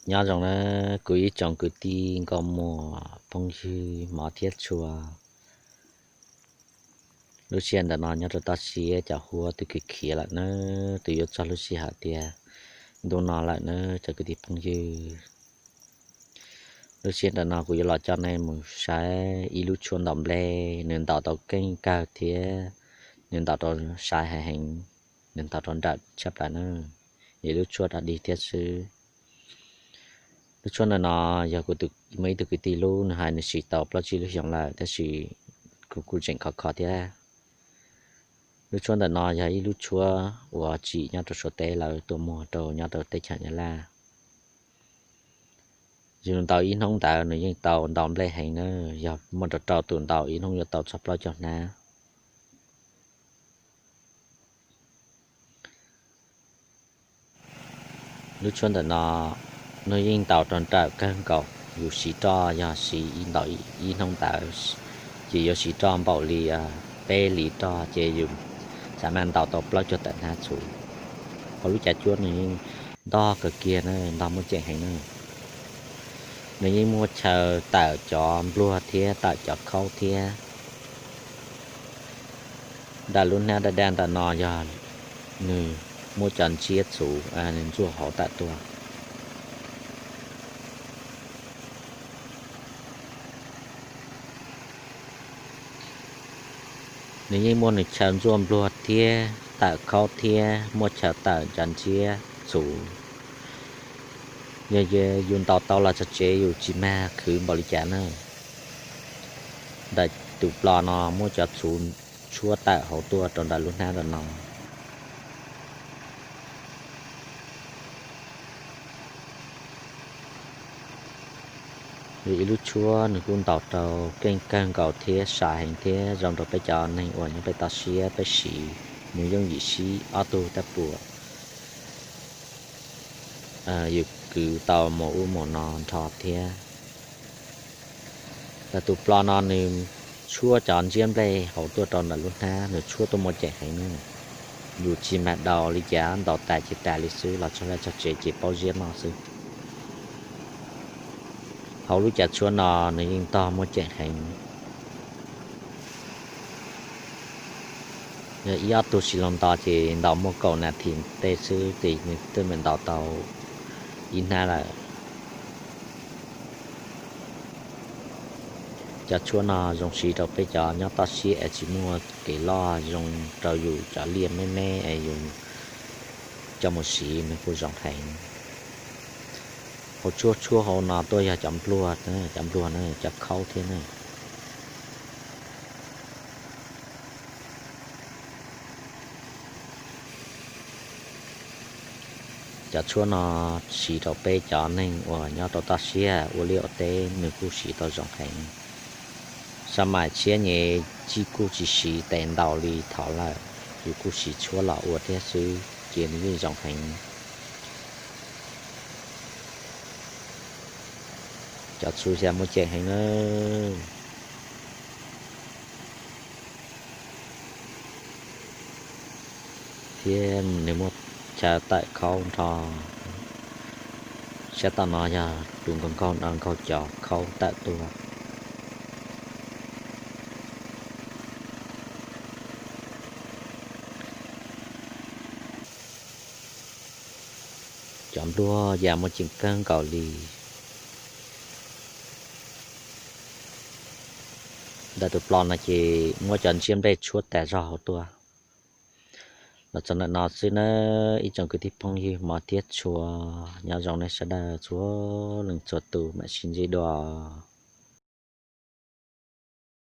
Nyob zoo na kuv ib tsoom kwv tij nkauj muam phooj ywg hmov thiab tshua. Lub sij hawm ntawm no nyob rau toj siab cov huab twb khiav khiav lawm na, twb yuav txog lub sij hawm tiav ntuj no lawm na cov kwv tij phooj ywg. Lub sij hawm ntawm no kuv yuav los coj nej mus saib ib lub tshuab ntaus nplej, nws ntaus tau keej kawg thiab nws ntaus rau sai hais heev, nws ntaus rau nrawm tshaj plaws na, yog ib lub tshuab dog dig thiab xwb. Lub tshuab ntawm no yog kuv muaj ib tug kwv tij lub, nws hais nws siv tau plaub tsib lub xyoos lawm tab sis kuv kuj tseem khov kho thiab. Lub tshuab ntawm no yog ib lub tshuab uas tsim nyob rau Suav teb lawv tuaj muag rau nyob rau teb chaws Nyab Laj. Yus ntaus ib hnub ntawd nws yeej tau ntau nplej heev na, yog muaj rau rau tus ntaus ib hnub yuav tau txog plaub caug hnab. Lub tshuab ntawm no nws yeej ntaus rau nrawm kawg nkaus, yus siv roj yog siv ib ntaus ib hnub ntawd ces yuav siv roj npaum li peb hlis roj ces yus xam maj ntaus tau plaub caug tawm hnab txhuv. Hauv lub cav tshuab nws yeej ntog kawg kiag na, ntog muaj ceem heev na. Nws yeej muaj chaw tawm cov npluag thiab tawm cov khaub thiab. Nram lub hnab daj daj ntawm no yog nws muaj cov ntsiab txhuv, nws ntxuaj hauv tawm tuaj. Nws yeej muaj nws chaw ntxuaj npluag thiab tawm khaub thiab muaj chaw tawm cov ntsiab txhuv. Yog yus ntaus tau los tso tseg, yus tsis mag khwv npaum li cas na. Ntawm tus plos no muaj cov txhuv tshuab tawm hauv tuaj rau ntawm lub hnab ntawm no. Yog ib lub tshuab nws kuj ntaus rau keej kawg nkaus thiab sai heev thiab zoo rau peb cov neeg uas nyob pem toj siab peb siv, nws yooj yim sib ob tug tab puas yus kwv tau mus ub mus no nrho thiab. Ntawm tus plos no nws tshuab cov ntsiab nplej hauv tuaj rau ntawm lub hnab, nws tshuab tuaj muaj ceem heev na. Yus tsis mag daus li cas, ntaus tas ces tas li xwb, los txog vaj txog tsev ces paub ziab noj xwb. Hauv lub cav tshuab no nws yeej ntog muaj ceem heev. Yog ib ob tug siv los ntaus ces ntaus muaj kaum nas this tej xwb ces nws twb mam ntaus tau ib hnab lawm. Cov tshuab no zoo siv rau peb cov nyob toj siab es tsis muaj kev loj, zoo rau yus cov liaj me me es yus coj mus siv nws kuj zoo heev. Hauv tshuab tshuab hauv no tuaj yog cov npluag, cov npluag na, cov khaub thiab na. Cov tshuab no siv rau peb cov neeg uas nyob rau toj siab ua liaj ua teb nws kuj siv tau zoo heev. Xab mais tshiab nyem tsis kuj tsis siv tes ntaus li thaud lawm, yus kuj siv tshuab los ua thiab xwb ces nws yeej zoo heev. Cov txhuv xya muaj ceem heev na. Thiab nws muaj chaw tawm khaub nrho. Sab tom no yog tus nkaug nkaug no nkaug cov khaub tawm tuaj. Cov npluag ya muaj ceem kawg nkaus li. Ntawm tus plos no ces muab cov ntsiab nplej tshuab tas zog hauv tuaj. Los txog ntawm no xwb nawb ib tsoom kwv tij phooj ywg hmov thiab tshua, nyob zoo nej sawv daws txhua leej txhua tus, mam sib ntsib dua.